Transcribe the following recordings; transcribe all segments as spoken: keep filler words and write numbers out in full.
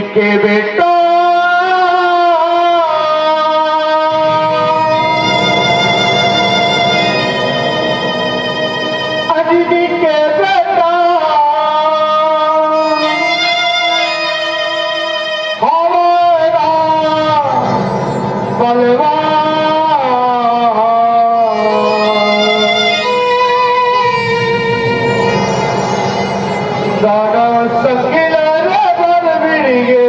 के बेटा, अजनी के बेटा, हमारा बलवान। दानव संगीला रे बल मिल गे।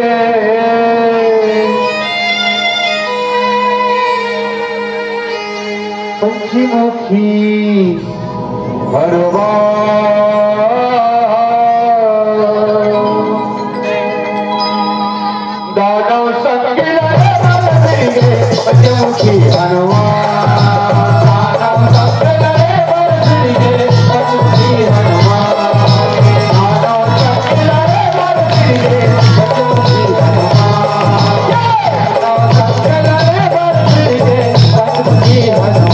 पंचमुखी हनुमान। दानव संगीला रे बल मिल गे। पंचमुखी हनुमान। दानव संगीला रे बल मिल गे। पंचमुखी हनुमान। दानव संगीला रे बल मिल गे। पंचमुखी हनुमान। दानव संगीला रे बल मिल गे। पंचमुखी हनुमान।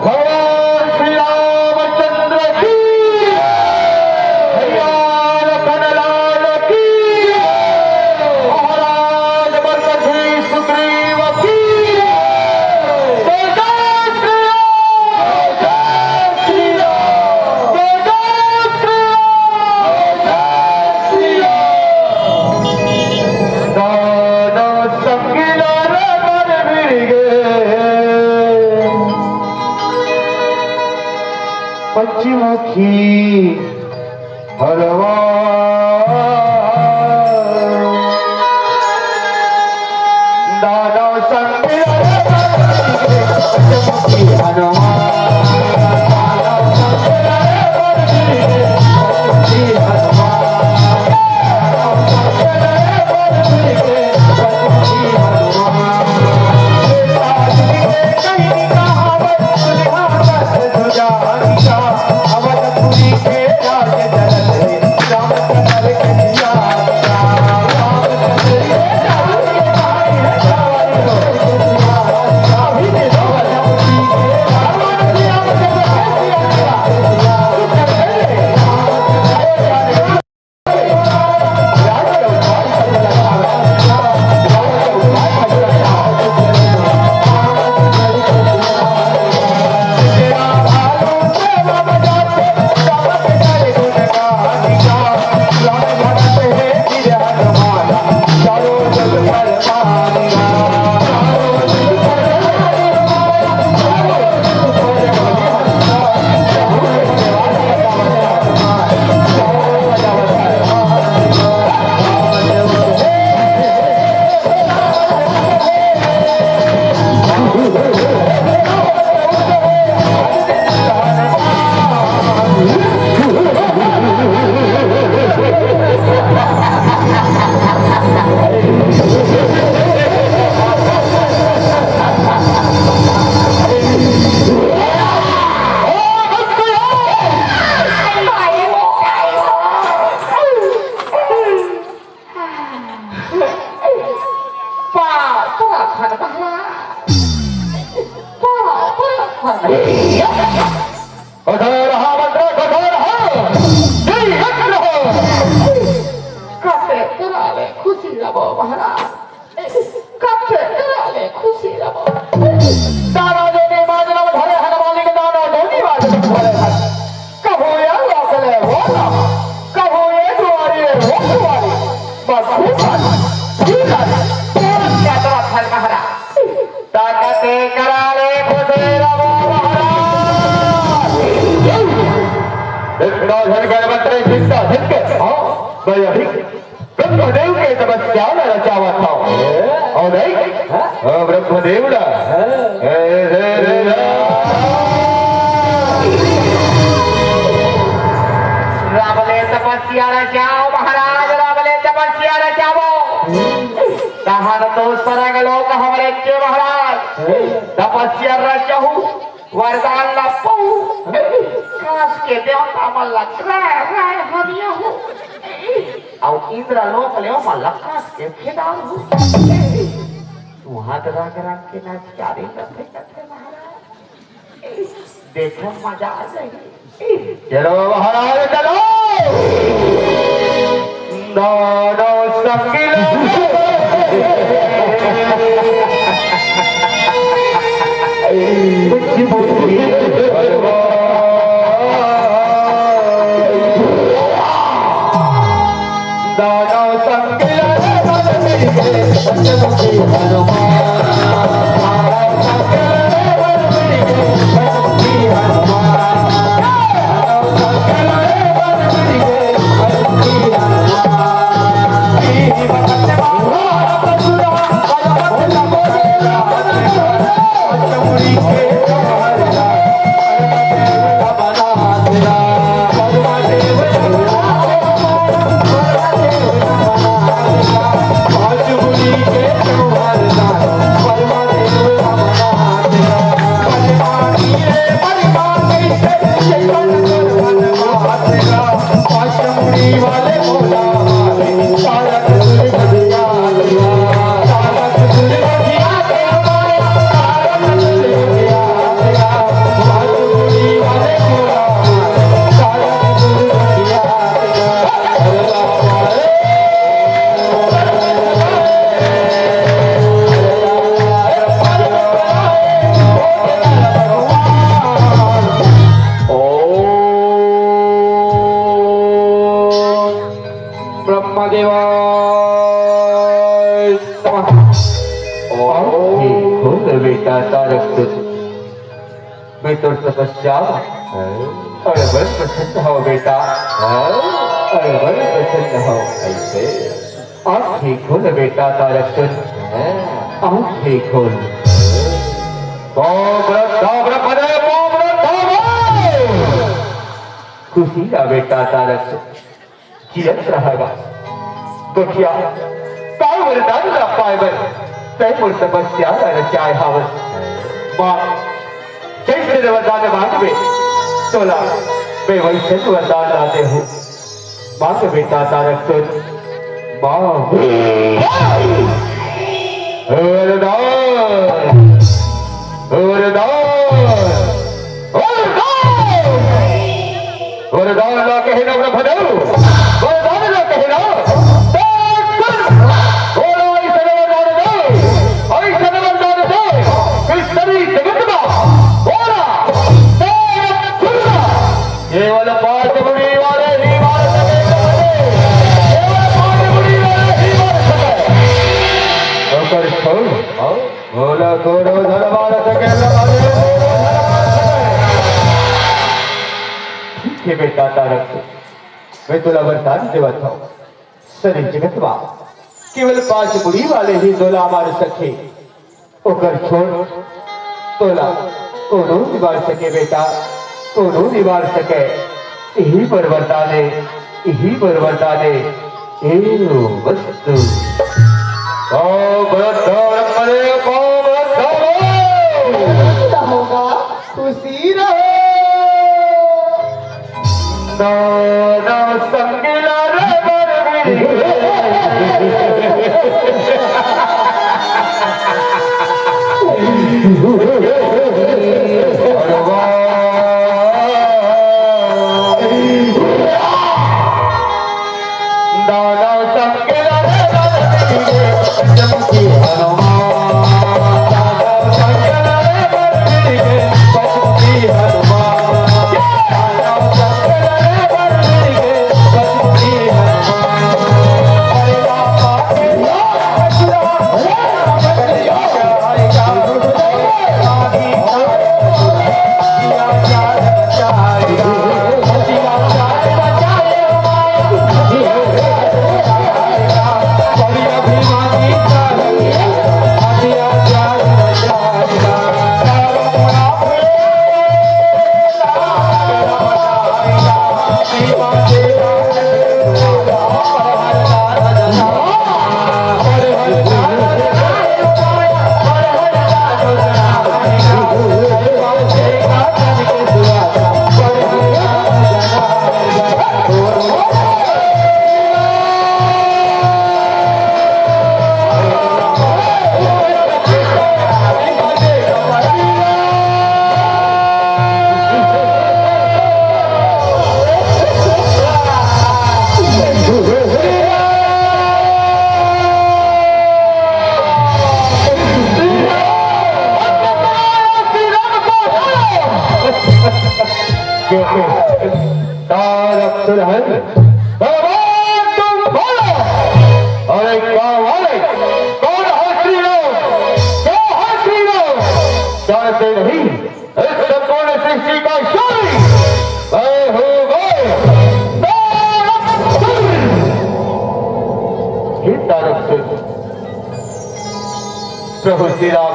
भगवान श्री रामचंद्र की, भैया लखन लाल की, महाराज बरकत जी सुग्रीव की। जय जय श्री राम, जय जय श्री राम, जय जय श्री राम, जय जय श्री राम। दानव संगीला रे बल मिल गे। पंचमुखी हनुमान। दानव संगीला रे बल मिल गे। पंचमुखी हनुमान। दानव संगीला रे बल मिल गे। पंचमुखी हनुमान। पाँव परथन महाराज, पाँव परथन। कठोर हा मंत्र, कठोर हा। जय मंत्र हो। कते तोरा ले खुशी रबो महाराज, कते तोरा ले खुशी रबो। तारा जो ने बाजल धरे हनुमानी के दाना, दोनी बाजल धरे हन। कभू ये लोकले वो ना, कभू ये दुआरी रे वो दुआरी, बस खूब बाजल, खूब बाजल। कौन क्या तो हल महाराज? ताकते करा ले खुशी रबो महाराज। एक दो झन गए मंत्र जिसका जिसके, हाँ, भाई अभी ब्रह्मदेव के तपस्या ल रचावत हव। अउ नहीं? हाँ? हाँ, ब्रह्मदेव ल। हाँ। ए, रे, रे, रे। राम ले तपस्या रचाओ महाराज, राम ले तपस्या रचाओ। तहन तो सरग लोक हमरे के महाराज। तपस्या रचहु। वरदान ला पऊ, कांस के देवता मन ला रा, रा, हरिया हो। अउ इंद्रलोक ले ओमन ला कांस के खेदार हो। तुहां तो रंग रंग के नचारी रथे, रथे महाराज। देखे मजा आ जाही। चलो महाराज चलो। दानव संग ला। दानव संग ला। ब्रह्मदेवाय नमः। ओम। हे खुद बेटा तारक सुत, मैं तोर तपस्या म अड़बड़ प्रसन्न हव बेटा, अड़बड़ प्रसन्न हव। ऐसे। आंखी खोल बेटा तारक सुन, आंखी खोल। बाप रे, बाप रे, बाप रे, बाप रे। खुशी ला बेटा तारक सुन। जियत रहय बस। गोठिया, का वरदान ला पाय बर तैं मोर तपस्या ला रचाय हावस। माँ, जैसे वरदान मांगबे, तोला मैं वैसे वरदान ला देहूँ। मांग बेटा तारक सुन, मांग। वरदान, वरदान, वरदान। वरदान ला कहे ना ब्रह्मदेव, वरदान ला कहे ना। भोला ऐसा वरदान दे, ऐसा वरदान दे, कि सभी जगत में भोला, तेरा खुला। केवल पांच मुड़ी वाले ही मार सके, केवल पांच मुड़ी वाले ही मार सके। ओकर छोड़, हाँ? भोला कोनो झन मार सके, भोला कोनो झन मार सके। ठीक है बेटा तारक, मैं तोला वरदान देवत हूँ। सरे जगत मा केवल पांच मुड़ी वाले ही तोला मार सके। ओकर छोड़ तोला कोनो नहीं मार सके बेटा, कोनो नहीं मार सके। इही बर वरदान हे, इही बर वरदान हे। ए वस्तु। ओम वरदान परे, ओम वरदान। होगा खुशी रहो। दानव संग ला रे बर मिल गे। दानव संग ला रे बर मिल गे। जम के हनुमान। दानव संग ला रे बर मिल गे। जम के हनुमान। दानव संग ला रे बर मिल गे। तो रहन, भगवान तुम बोलो। अरे कौन है? कौन है श्री राम? क्या है श्री राम? जानते नहीं इस संपूर्ण सृष्टि का ईश्वर? मैं हूँ मैं, तारक सिंह। हे तारक सिंह, प्रभु श्री राम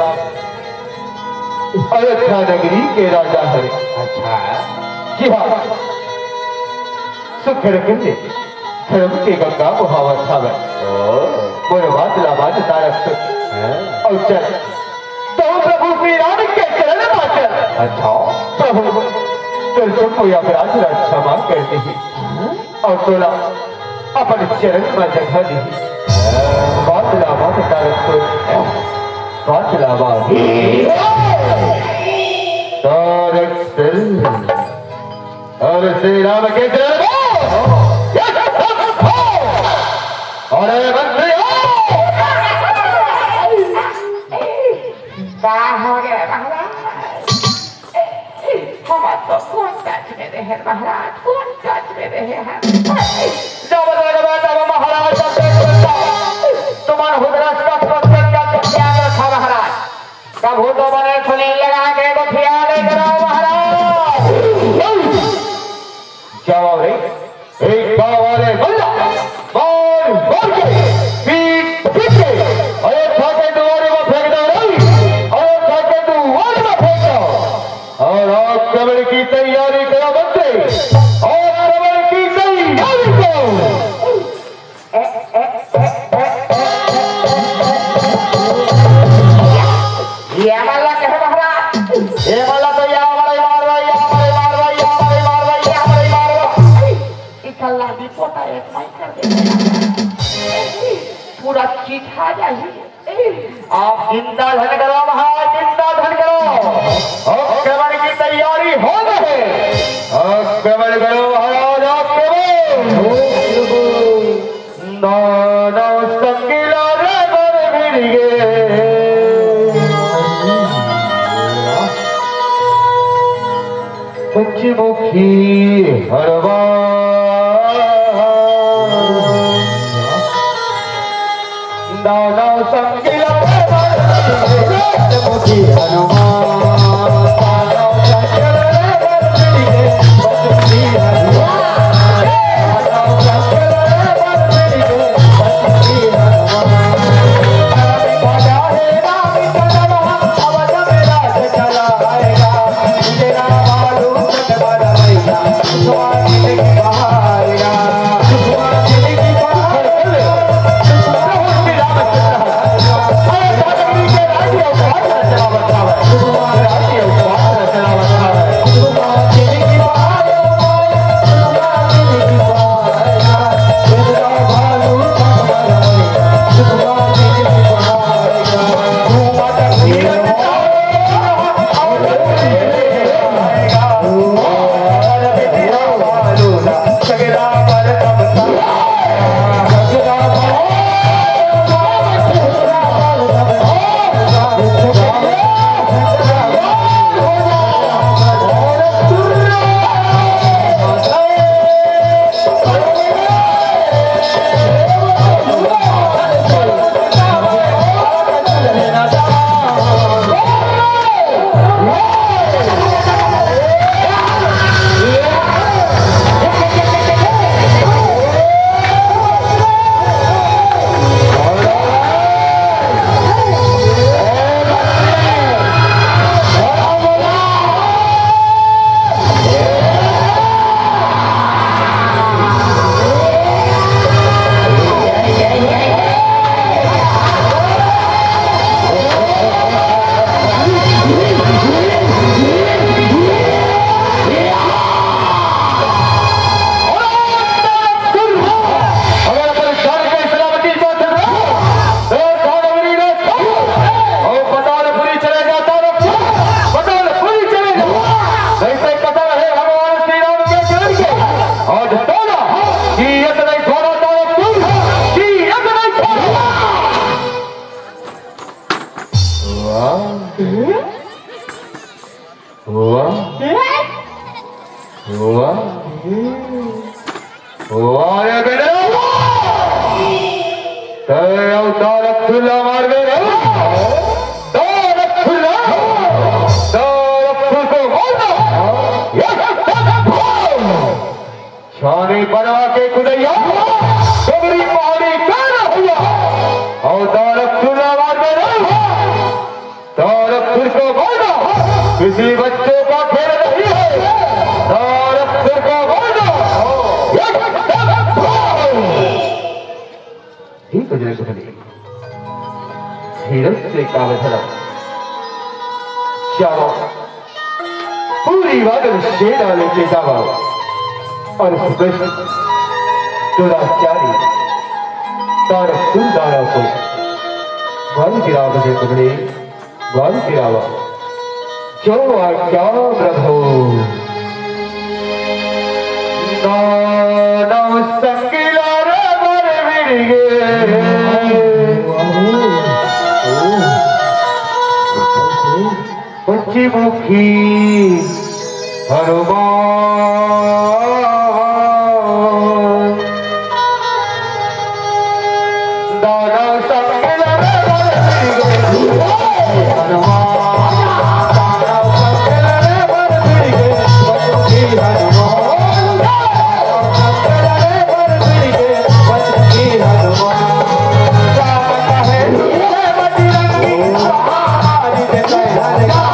अयोध्या नगरी के राजा हरे। अच्छा। जी हाँ, सुख रखेंगे, धर्म के गंगा मुहावत हवे। ओ। मोर बात ला मान तारक सुत। हाँ। अउ चल, तहूँ प्रभु श्री राम के चरण मा चल। अच्छा। प्रभु, तोर सब कोई अपराध ला क्षमा कर दे। हाँ। अउ तोला अपन चरण मा जगह दे। हाँ। बात ला मान तारक सुत। बात ला मान। तारक सुत। अरे श्री राम के चरण में। अरे मंत्री हो। का हो गे महाराज? हम तो कोन कच में रहे महाराज, कोन कच में रहे हैं? जब जब तब महाराज, जब तब तुमन हुदरस कच कच कच कच क्या था महाराज? कभू तो बने सुनील लगा के गोठिया ले करो महाराज। जाओ रे, एक गाँव वाले बल्ला, मार मार के, पीट पीट के, अयोध्या के दुआरे में फेंक दो रे, अयोध्या के दुआरे में फेंक दो। और आक्रमण की तैयारी करो बच्चे, आक्रमण की तैयारी करो। ये वाला कहे महाराज, ये वाला तो या मरे मारवा, या मरे मारवा, या मरे मारवा, या मरे मारवा। इकल्ला भी पोता एक माई कर दे। पूरा चीठा जाही। आप चिंता धन करो महाराज, चिंता धन करो। आक्रमण की तैयारी हो गए। आक्रमण करो महाराज, आक्रमण। दानव संगीला रे बर मिल गे। पंचमुखी हनुमान। दानव संगीला रे बर मिल गे। पंचमुखी हनुमान। दानव संगीला रे बर मिल गे। पंचमुखी हनुमान। अगर अपन घर के सलामती चाहत हो, तो दानवीर राज को, और पतालपुरी चले जाता रहो, पतालपुरी चले जाओ। नहीं तो पता रहे भगवान श्री राम के चरण के। आज बोला कि इतना ही थोड़ा दानवीर, कि इतना ही थोड़ा। वाह। वाह। वाह। वाह रे बेटा, वाह। तय अउ तारक खुल्ला मार दे रे। तारक खुल्ला, तारक खुल को मार दो। ये छानी बनवा के कुदैया, डोगरी पहाड़ी का रहिया। अउ तारक खुल्ला मार दे रे। तारक खुल को मार दो। किसी बच्चों का खेल नहीं है। तारक खुल को मार दो। ये हे बजरंग बली, धीरज से काम धरो। जाओ, पूरी वानर सेना लेके जाओ और उस दुष्ट दुराचारी तारक सुरदारा को मार गिराओ बजरंग बली। बाल के अलावा जो आज्ञा प्रभु। दानव संग लड़े बर मिल गे। पंचमुखी हनुमान। दानव संग लड़े बर भिड़ गे हनुमान। दानव संग लड़े बर भिड़ गे पंचमुखी हनुमान। दानव संग लड़े बर भिड़ गे पंचमुखी हनुमान। राम कहे, "हे बजरंगी, हमारी जय हनुमान।"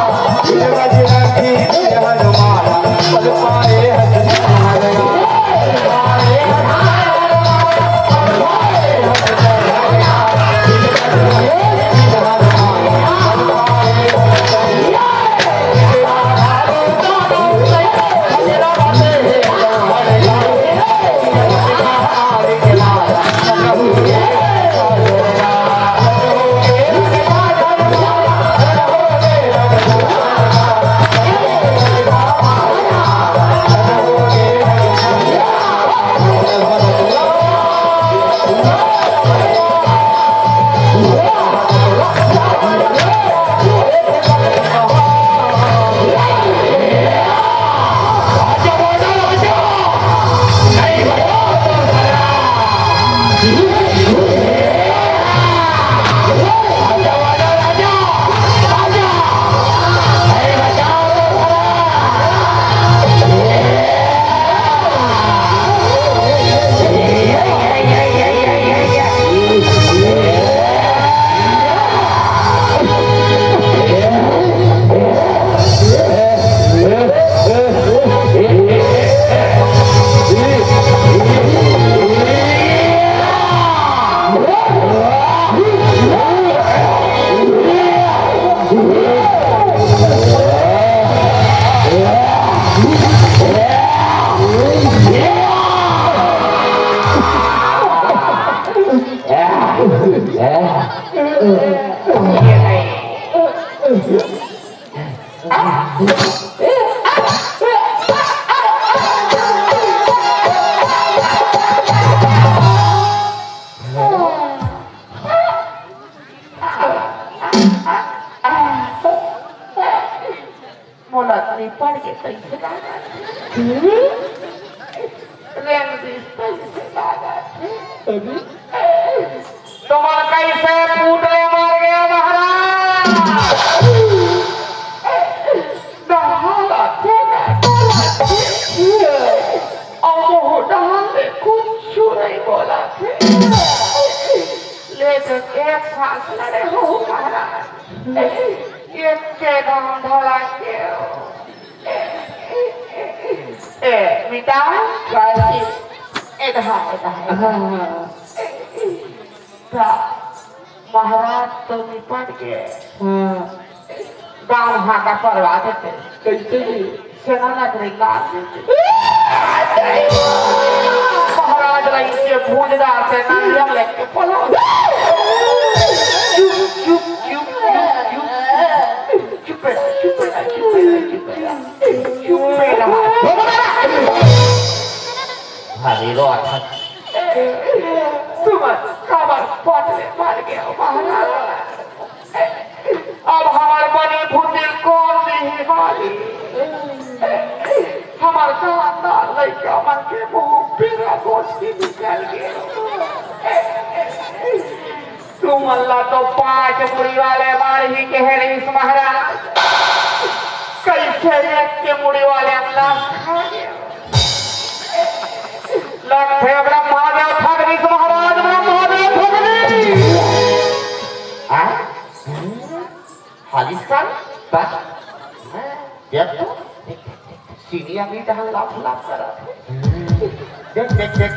मोला निपट के कइसे लागत हे? रेंग दिस कइसे लागत हे? तुमन कइसे फूट ले मर गे महाराज? डहाल आथे ना, डहाल आथे। अउ मोह डहाल ले कुछु नइ बोलत हे। लेकिन एक सांस लड़े हो महाराज। एके दम धड़क के। ए, मिटा, बाजी। ए, दहा, ए, दहा, ए, दहा। हाँ, हाँ। ता, महाराज तो निपट के। हाँ। गाँव हाका परवा देते। कइसे जी? सेना नगरी गाड़ देते। महाराज रही के भूज डालते, नारियल लेके पलो। चुप, चुप, चुप, चुप, चुप। चुप रह, चुप रह, चुप रह, चुप रह। चुप रह। भारी रोत हे। तुमन काबर पट ले मर गेव महाराज? अब हमर बनी भूती कोन दिही बारी? हमर खानदान लइका मन के मुंह पेरा गोष्ठी निकल गे। तुमन ला तो पांच मुड़ी वाले मारही कहे रहिस महाराज, कइसे एक के मुड़ी वाले ला खा गे। लगथे ब्रह्मादेव ठगनिस महाराज, ब्रह्मादेव ठगनिस। हाँ? हालिस का? बस। देख तो, सीनिया भी जहाँ लाफ लाफ करत हे। देख, देख, देख।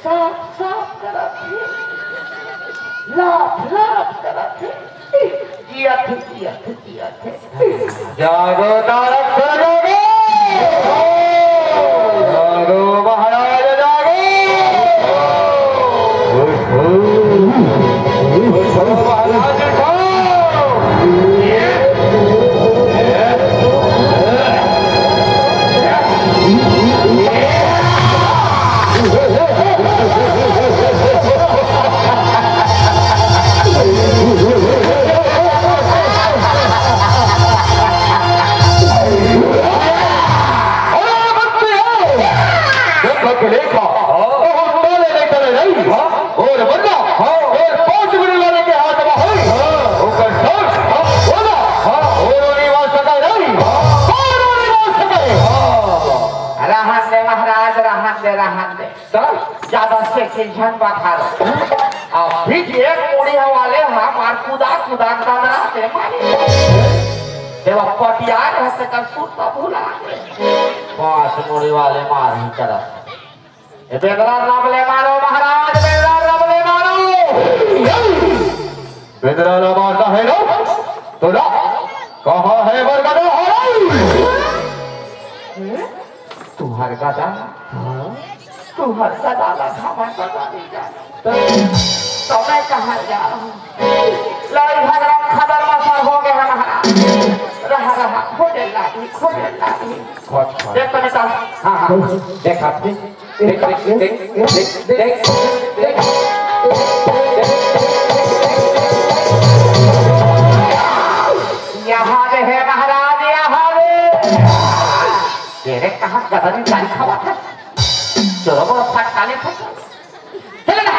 साफ साफ करत हे। लाफ लाफ करत हे। जियत हे, जियत हे, जियत हे। जागो तारक सर जागो। जागो महाराज जागो। उठो। उठो महाराज उठो। अरे भक्ति हो। जब तक लेखा बहुत बोले नहीं करे नहीं। और बंदा और पांच मिनट वाले के हाथ में है। ओकर डर बोला। और नहीं वास सका नहीं। और नहीं वास सका। रहन दे महाराज, रहन दे, रहन दे। सर, ज्यादा से के झन बता रहा। अब भी एक मुड़ी वाले हमार कुदा कुदा ददरा से मारी। देवा पटिया रहते कर सुरता भुला गे। पांच मुड़ी वाले मार ही करत। ए बेंदरा रब ले मारो महाराज, बेंदरा रब ले मारो। बेंदरा ला मारता है ना? तो ला, कहाँ है बरगदा हराई? तुहर गदा, हाँ? तुहर गदा ला धावा गदा नहीं जाना। तो मैं कहाँ जा रहा हूँ? लड़ाई झगड़ा खदर मसर हो गया महाराज। रहा, रहा, खोजे लागी, खोजे लागी। खोज, खोज। देख तो बेटा, हाँ, हाँ, देख आप, देख। देख, देख, देख, देख, देख, देख। यहाँ रे हे महाराज, यहाँ रे। तेरे कहाँ गदन गाड़ी खवा था? चलो, बोलो, फटकाले फटकाले। चलो ना।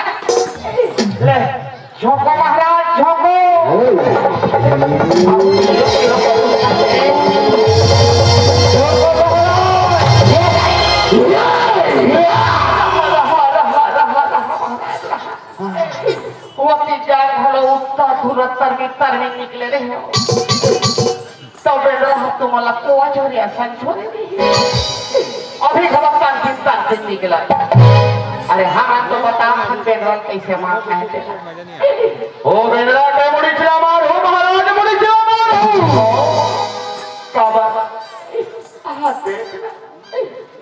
ले, झोंको महाराज, झोंको। वो तीन चार घलो उत्ता धुरत्तर मित्तर में निकले रहे हो। तब बेंदरा ह तुमन ला कोवा झोरिया संग झोरे दिही। अभी घलो तन दिन तन दिन निकलत। अरे हाँ, तो बता हम बेंदरा कइसे मारना हे तेला। ओ बेंदरा के मुड़ी चिला मार हो महाराज, मुड़ी चिला मार हो। काबर? आहा, देख ना।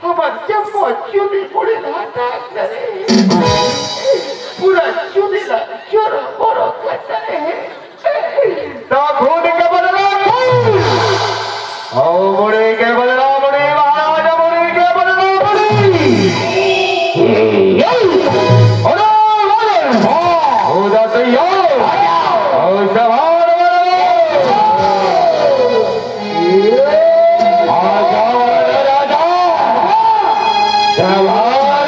हमर जम्मो चुनी मुड़ी ला हटा करे। पूरा चुनी ला चोरो बोरो कर डरे हे। तो खून के बदला खून। और मुड़ी के बदला मुड़ी, महाराज मुड़ी के बदला मुड़ी। अरे, अरे, हाँ, हो जा तैयार। और सवार बनो। आजा राजा, जवान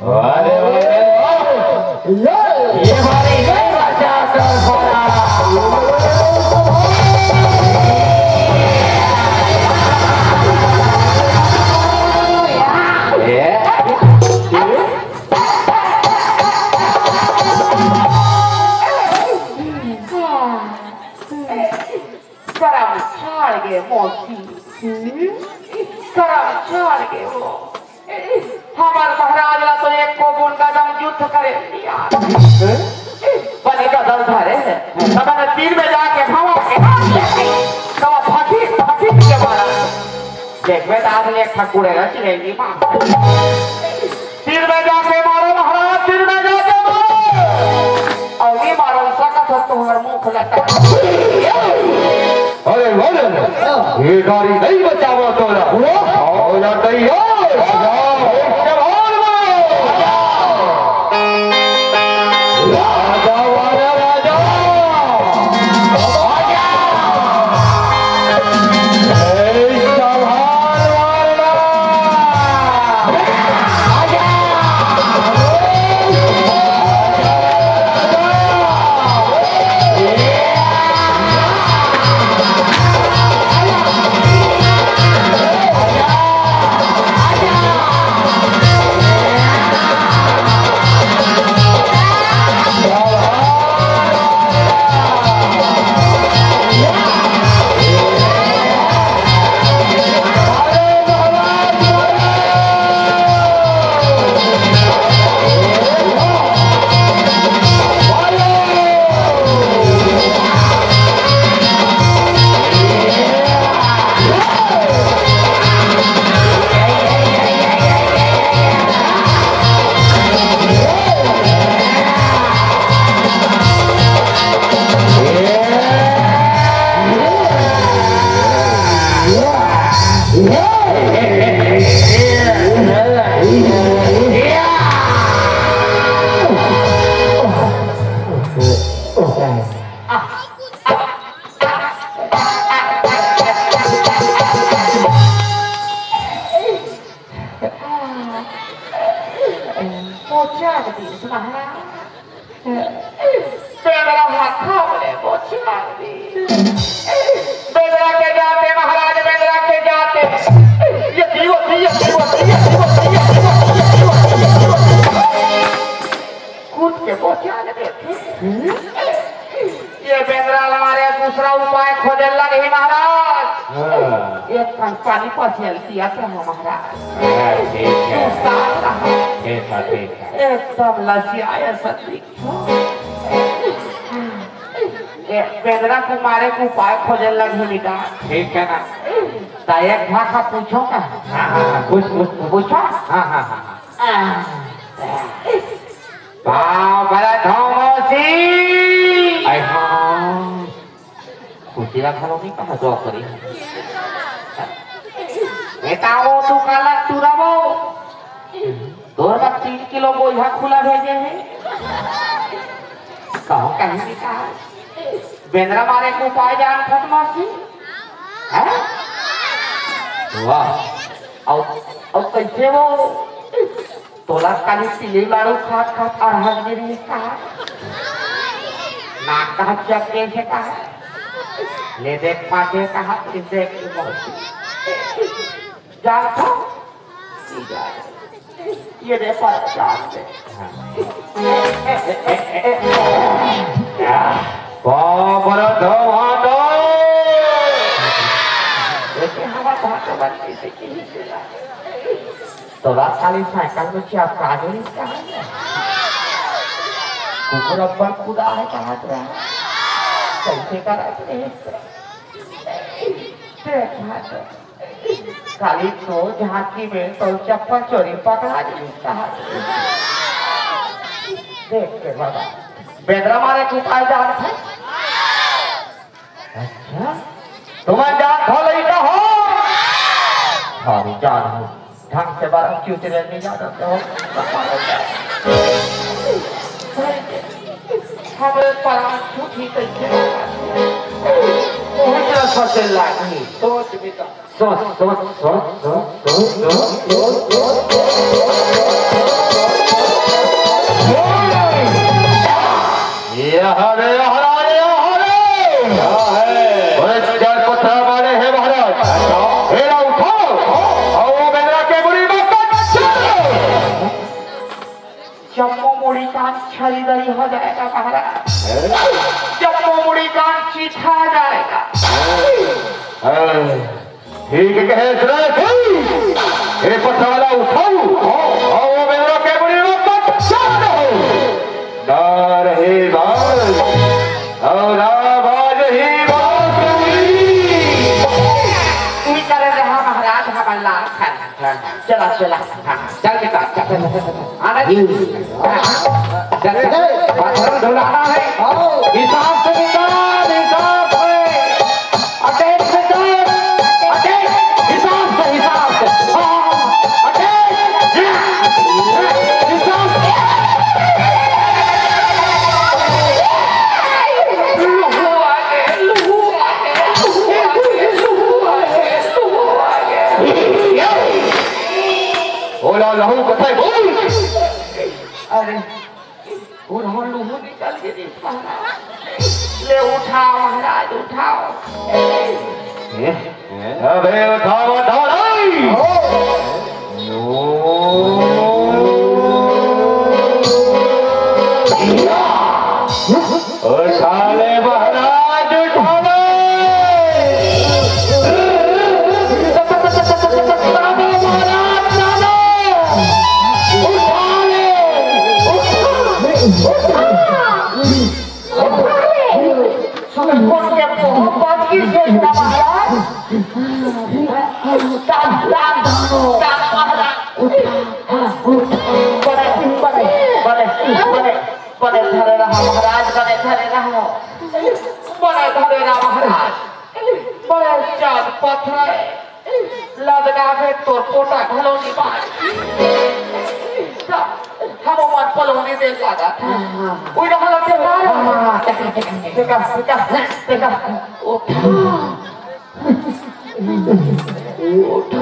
अरे, अरे, अरे। ये बारी नहीं बचा तो साला। ये। करम छाड़ गे मौसी। करम छाड़ गे वो। हमर महाराज ला तो एको बूंद गदम युद्ध करे नइ आय। बने गदम धरे हे। तब तीर में जाके भवा के तब फटी, फटी के मारा। देख बे, आज ले एक ठा कुड़े ना चिरेंगी माँ। तीर में जाके मारो महाराज, तीर में जाके मारो। अउ नइ मारो सकत हो तुहर मुख लटा। अरे, अरे, ये गाड़ी नहीं बचावा तोला। हो जा तैयार। जवान बनो। राजा वाला राजा। ए, जवान वाला। पहुंचा दीस महाराज। बेंदरा हाथा में पहुंचा दीस। बेंदरा के जाते महाराज, बेंदरा के जाते। ये जीवो, ये जीवो, ये जीवो, ये जीवो, ये जीवो। कूद के पहुंचा देते। ये बेंदरा ल मारे दूसरा उपाय खोजे लगही महाराज। हाँ। एक कन पानी पसियल पियत रहो महाराज। हाँ, ठीक है। सुस्ता रहो। ठीक है, ठीक है। एकदम लसियाए सती। ये बेंदरा को मारे को उपाय खोजे लगही बेटा। ठीक है ना। त एक भाखा पूछो का? हाँ, हाँ, हाँ, पूछ, पूछ, पूछ। पूछो? हाँ, हाँ, हाँ, हाँ। आ। पाँव परत हंव मौसी। अई हाँ। खुशी ला घलो नइ कहा तो करी। बेटा वो तू काला टुराबो। तोर बर तीन किलो बोझा खुला भेजे हे। कहूँ कहीं नइ कहा। बेंदरा मारे के उपाय जानथस मौसी? हैं? वाह। अउ, अउ कइसे वो? तोला खाली तिली लाड़ू खात खात अरहर गिरी कहा। नाक कहा चक के कहा। ले देख पाके कहा, इसे की मौसी। जानथो? ये दे पर जान दे। बाबर धमाका। देखिए, हमारा भाषा बनती से की तोला खाली साइकिल में चिपका दे, कहा है? कुकुर अब्बड़ कुदा है, कहा तो है। कैसे करा तूने? देख, हाँ तो। खाली तो झांकी में तो चप्पल चोरी पकड़ा दे, कहा तो। देख के बाबा, बेंदरा मारे के उपाय जानत है? अच्छा, तुमन जानत हो लइका हो? हाँ, जानत हो। ढंग से बारह चूतिया नहीं जानत हो। हमरे परान झूठी कइसे? बहुत रस फंसे लागी। सोच बेटा। सोच, सोच, सोच, सोच, सोच, सोच। ये हरे, हरे, हरे। क्या है? अरे, चार पत्थर मारे हैं महाराज। अच्छा। एला उठाओ। और वो बेंदरा के मुड़ी में कट दो। जम्मो मुड़ी कान छरी दरी हो जाएगा महाराज। हैं? जम्मो मुड़ी कान चीथा जाएगा। हैं? ठीक कहे सुना तू। ए पथरा ला उठाओ। और वो बेंदरा के मुड़ी में पटक दो। ना रहे बाज। और ना बाज ही बांसुरी। ई करे रहा महाराज हमर लाल खान। हाँ, हाँ। चला, चला। हाँ, हाँ। चल बेटा, चल। आना जी। हाँ, हाँ। चल, चल। पत्थर ढुलाना है। आओ। हिसाब से निकाल, हिसाब से। अटैच से चल। लहू निकल गे रे महाराज। ले उठाव महाराज, उठाव। अबे उठाव, उठाव रे। उठा ले महाराज, उठा ले। उठा ले महाराज, उठा ले। उठा ले, उठा। उठा ले। सुन, सुन के बहुत बात की सोच ना महाराज। दान, दान, दान महाराज। बने, बने, बने, बने, बने धरे रहा महाराज, बने धरे रहा। बने धरे रहा महाराज। बड़े जान पथरे। लदगा के तोर पोटा घलो नहीं मार। हम मन पलोनी दे लगा था। उई रहल के मार। देखा, देखा, देखा। उठा। उठा।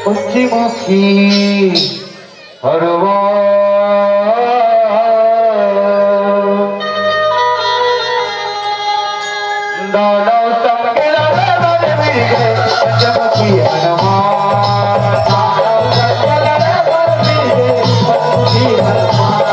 पंचमुखी हनुमान। दानव संग लड़े बल मिल गए, पंचमुखी हनुमान। दानव संग लड़े बल मिल गए, पंचमुखी हनुमान।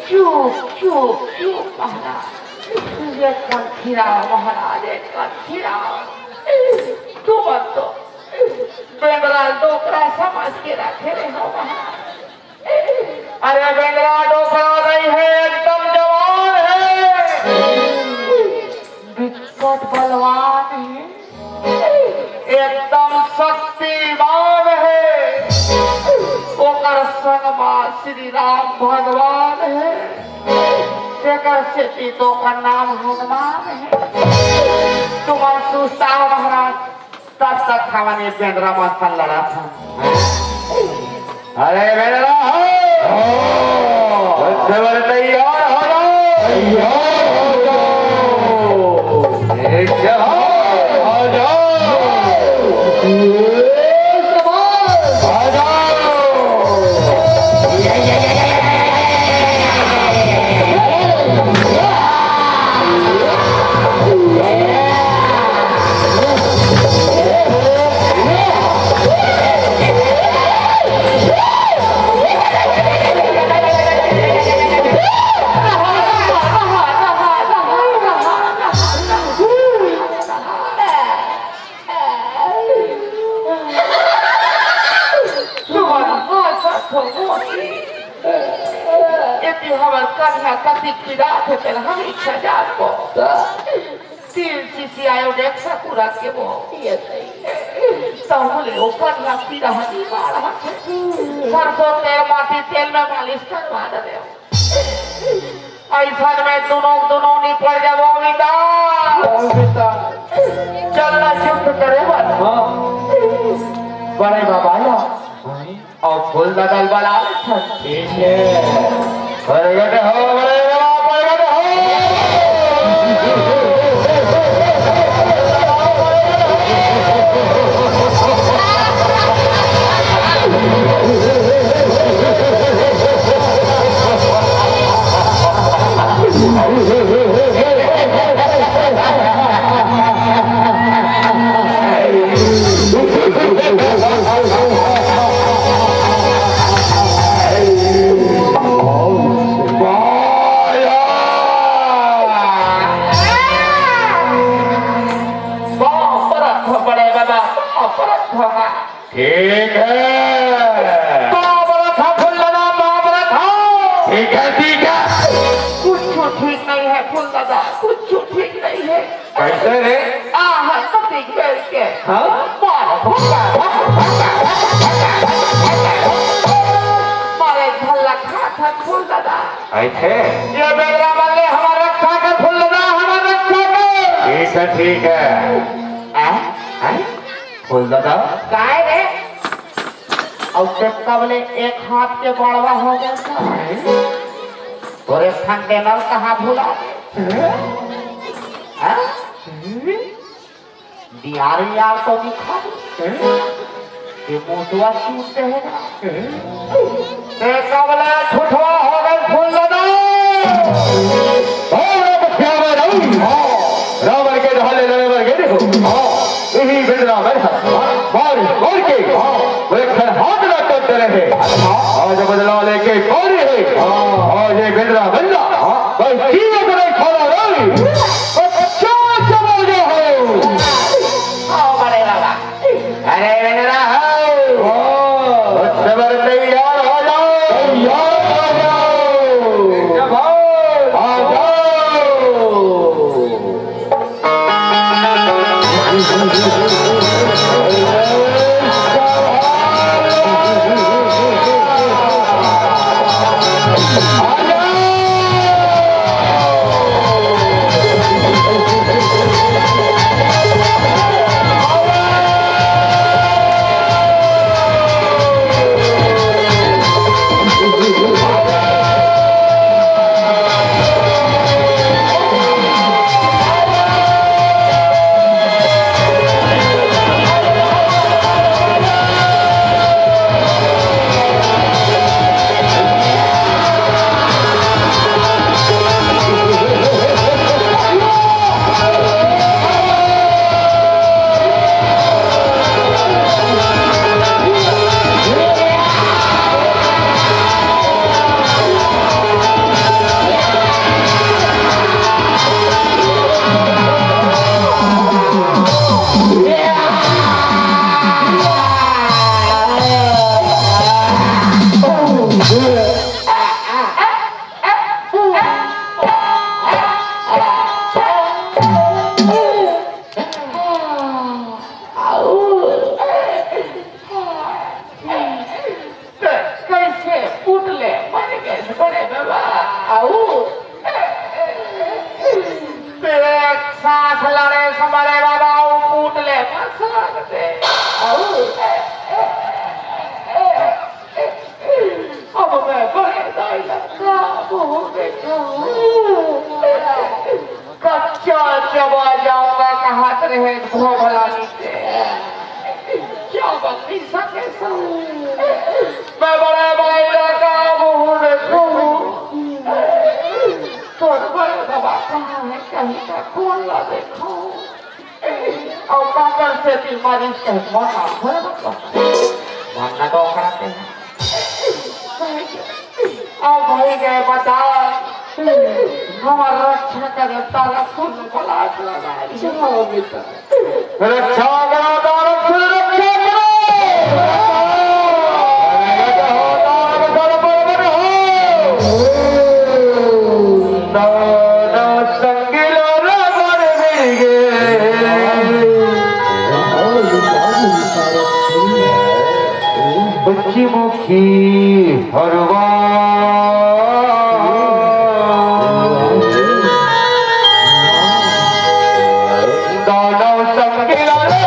चुप, चुप, चुप, महाराज। एक कन खिरा, महाराज, एक कन खिरा। तुमन तो बेंदरा डोकरा समझ के रखे रहे हो, महाराज। अरे, बेंदरा डोकरा नहीं है, एकदम जवान है। बिकट बलवान है। एकदम शक्तिमान हे। ओकर संग मा श्री राम भगवान हे। तेकर सेती तो ओकर नाम हनुमान हे। तुमन सुस्ता हो महाराज, तब तक हमन ये बेंदरा मन संग लड़त हन। अरे बेंदरा हो, हो। बंधुवर तैयार हो जाओ। तैयार हो जाओ। एक जहां आ जाओ। आ जाओ। हमर कनिहा कति पीड़ा थे, तेला हम इच्छा जान को। तीन सीसी आयो देख सकुरा के वो। ये सही। तहु ले ओ कनिहा पीड़ा हनी मार हथे। सरसों तेल माटी तेल में मालिश करवा दे। ऐसा में दोनों, दोनों निपट जाबो बेटा। हाँ बेटा। चल ना युद्ध करे बर। हाँ। बड़े बाबा ला। हाँ। अउ फूल ददा ल बला लेथन। ठीक हे। प्रगट हो, बड़े बाबा, प्रगट हो। बाप रे बाबा, बाप रे बाबा। ठीक है। बाप रे था फूल ददा, बाप रे था। ठीक है, ठीक है। कुछ ठीक नहीं है फूल ददा, कुछ ठीक नहीं है। कैसे रे? आहा, तो देख बैठ के। हाँ? मार, भगा, भगा, भगा, भगा, भगा। मारे भल्ला खा था फूल ददा। ऐसे? ये बेदरा बल्ले हमार रक्षा कर फूल ददा, हमार रक्षा कर। ठीक है, ठीक है। आ? आ? फूल ददा? काय रे? अउ चक्का बोले एक हाथ के बड़वा हो गया था। तोरे फंदे नल कहाँ भुला दे? हाँ? बिहारी यार तो दिखा दे। ये मोटवा सूट है ना? ते कबले ठुठवा हो गए फूल ददा। हो रे बखिया में रही। रावण के ढाले लड़े बर गए देखो। यही बिंदरा बैठा। मार, मार के। वो एक खर हाथ ना करते रहे। आज बदला लेके कौन है? आज ये बिंदरा बंदा। बस जीवन में खड़ा रही। बच्चा समझ हो। आओ बड़े बाबा। अरे बिंदरा हो। हाँ। उस पर तैयार हो जाओ। तैयार हो जाओ। जवान। आ जाओ। कैसे फूट ले मर गए बड़े बाबा। आऊ तेरे सांस लड़े से मरे बाबा, वो फूट ले मर दे। आऊ अब मैं बड़े दाई लड़का मुंह देखा हूँ। कच्चा चबा जाऊंगा, कहत रहे भोभला नीचे। क्या बकरी सके सू। मैं बड़े भाई का मुंह देखूं। तोर बड़े बाबा कहाँ है, कहीं का खोल ला देखो। और काकर से बीमारी से मना भर मना तो कराते हैं। अब भाई गए बता, हमार रक्षा करे तारा फूल पलाश लगा। चलो बेटा। रक्षा करो तारा फूल, रक्षा करो। मुखी हरवा। दानव संग लड़े।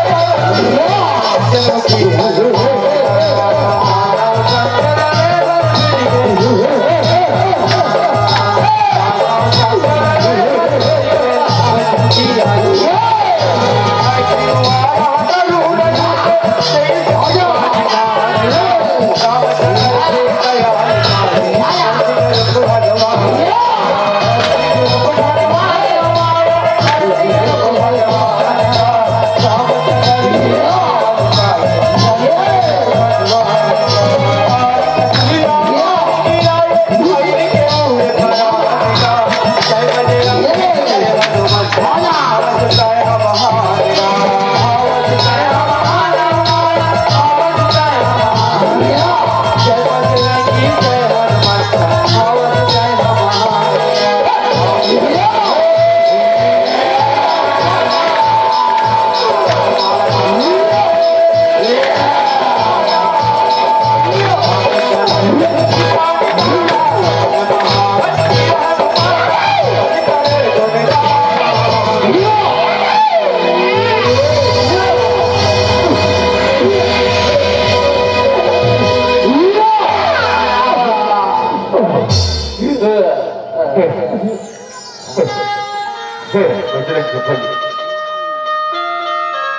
हे बजरंग बली,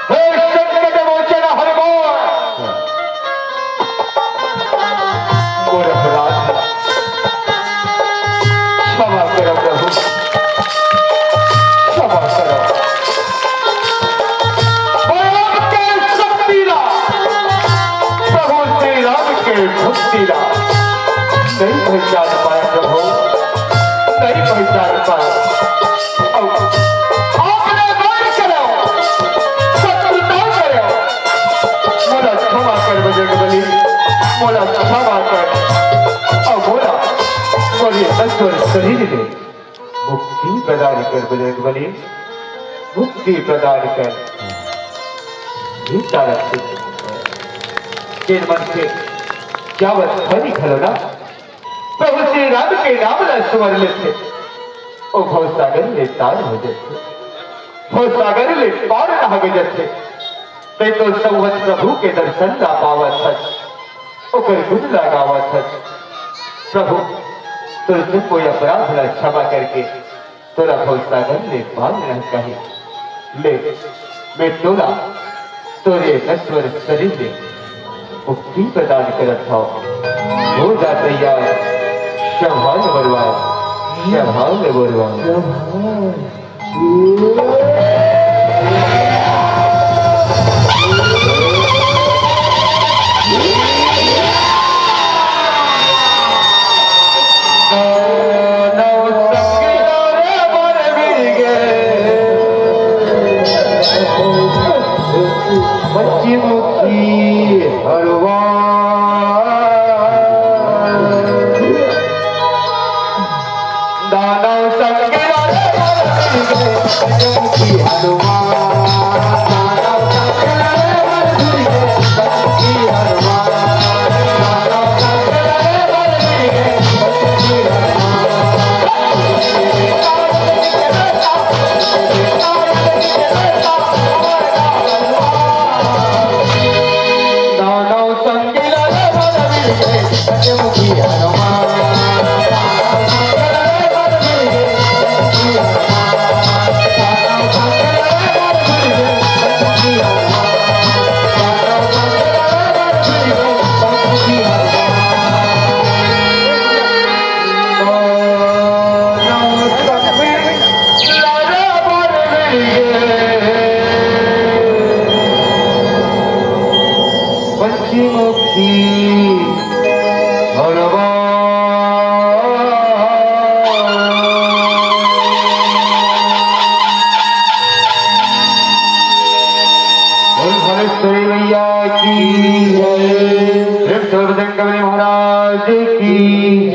हे संकट मोचन हनुमान, मोर अपराध क्षमा करो प्रभु, क्षमा करो। मैं आपके शक्ति ला, प्रभु श्री राम के भक्ति ला नहीं पहचान पाया प्रभु, नहीं पहचान पाया। अब आपने वध करो, शत्रुता करो, मोला क्षमा कर बजरंग बली, मोला क्षमा कर। अब मोला मोर ये नश्वर शरीर ले मुक्ति प्रदान कर बजरंग बली, मुक्ति प्रदान कर। हे तारक सिंह, जेन मन के जावत घरी घलो ना प्रभु श्री राम के नाम ला सुमर लेथे, ओ भवसागर ले तार हो जाथे, भवसागर ले पार ना हो जाथे। तैं तो संवत प्रभु के दर्शन ला पावत हस, ओकर गुण ला गावत हस। प्रभु, तोर से कोई अपराध ला क्षमा करके तोला भवसागर ले पार रहना चाही। ले, मैं तोला तोरे नश्वर शरीर ले मुक्ति प्रदान करत हव। हो जा तैयार, संभाल बरुआ, संभाल बरुआ। पंचमुखी हनुमान। बोल भलेश्वरी मैया की जय। प्रेम से बोल बजरंग बली महाराज की